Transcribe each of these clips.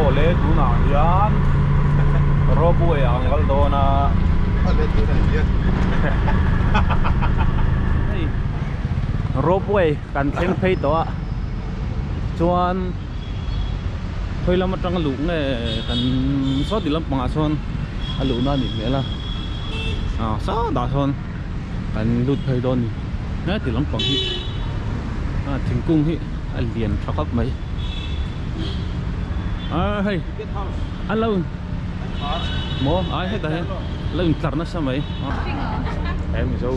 Awle tunah hian ropeway ah an kal dawn a. Awle tunah hian Hei ropeway kan thleng phei tawh a chuan khawi lam atanga luh nge kan saw ti lampangah sawn a luhna a nih hmel a ah sawtah sawn kan lut phei dawn a ni heti lampang hi ah thingkung hi a lian tha khawp mai ah hei a lo maw ai hetah hian a lo intlar nasa mai eh mizo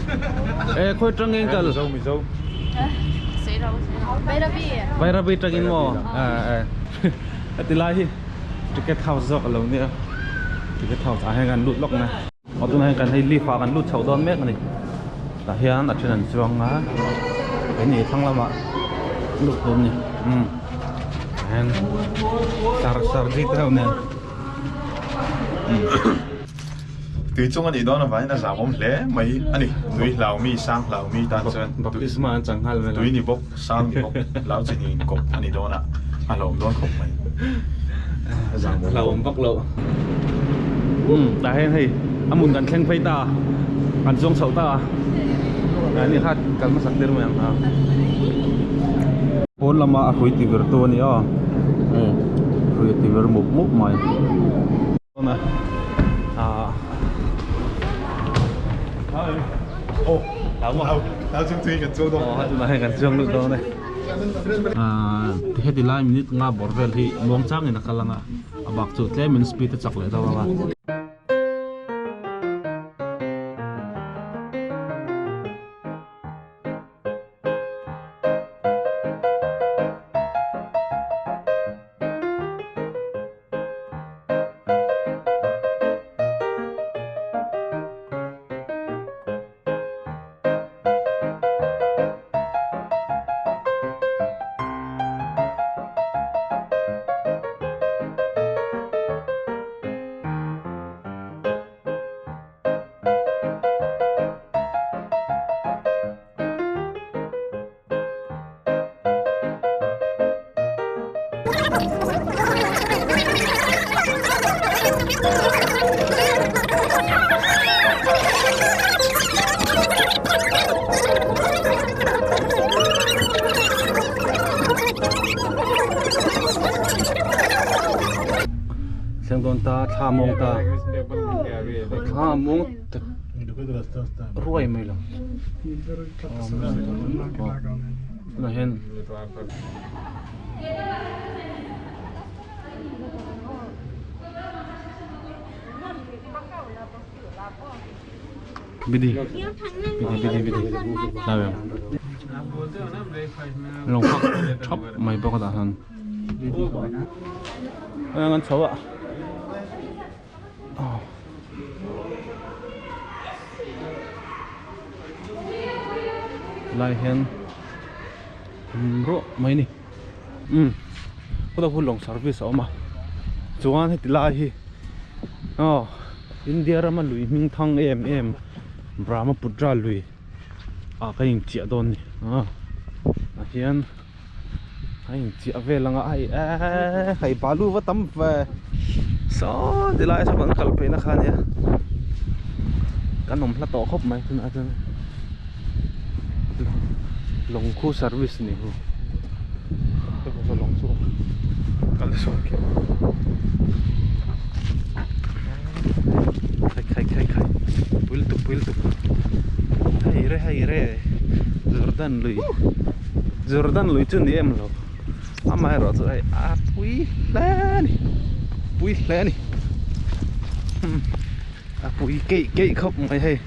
eh khawi tangin kal mizo mizo Bairabi tangin maw eh eh heti lai hi ticket house zawk a lo nia ticket house ah hian kan lut lawk mai. Aw tunah hian kan hei lift ah kan lut chhoh dawn mek a ni tah hian a then an chuang a keini thlang lamah lut tur a ni umm tah hian sar sarji te ho nen umm. Tui chung a nih dawn avangin a zam awm hle mai a ni tui hlau mi sang hlau mi tan chuan baptisma an chang nghal vel a tui ni bawk sang ni bawk hlau chi ni inkawp a ni dawn a a hlauhawm dawn khawp mai a zam awm hlauhawm vak loh umm tah hian hei a hmun kan thleng phei ta kan chuang chhoh ta a ni kha kal hmasak tir mai ang a pawn lama a hrui ti vir tu a ni a hrui a ti vir mup mup mai. Heti lai minute nga bawr vel hi muang changin a kal ang a a bak chu tlemin speed a chak leh deuh ang a. Thleng dawn ta thla mawng ta thla mawng ta ruai mai lo tunah hian bidi bidi bidi bidi hlai ang lawng phak thap mai bawk a tah hian an chho a. Lai hian ruah mai a ni umm khawlai khu lawng service a awm a chuan heti lai hi aw India rama lui hming thang em em Brahmaputra lui ah ka inchiah dawn a ni aw ah hian. A inchiah vel anga hei eee hei balu va tam ve saw ti lai saw kan kal phei na kha ania kan awm hla tawh khawp mai tunah chuan lawng khu service ni hu lawng chu kal sawn kher khai khai khai khai pui lutuk pui lutuk hei re hei re Jordan lui. Jordan lui chu ni em lo amaherawh chu hei a pui hle a ni pui hle a ni a pui keih keih khawp mai hei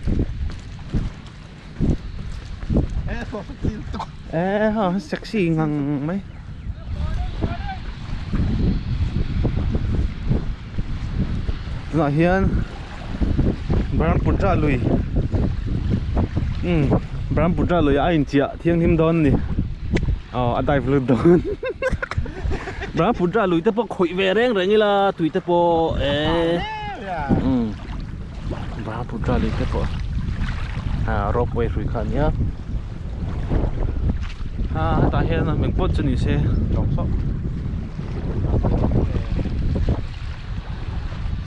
e ha sexy ngang mai tunah hian Brahmaputra lui umm Brahmaputra lui a inchiah thianghlim dawn a ni aw a dive lut dawn Brahmaputra lui te pawh khawih ve reng reng ila tui te pawh eh umm Brahmaputra lui te pawh ah ropeway hrui kha a nia ah hetah hian a meng pawt chu ni se.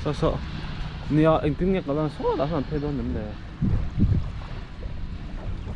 Saw saw nia engtin nge ka lan saw lah sawn an phei dawn em le.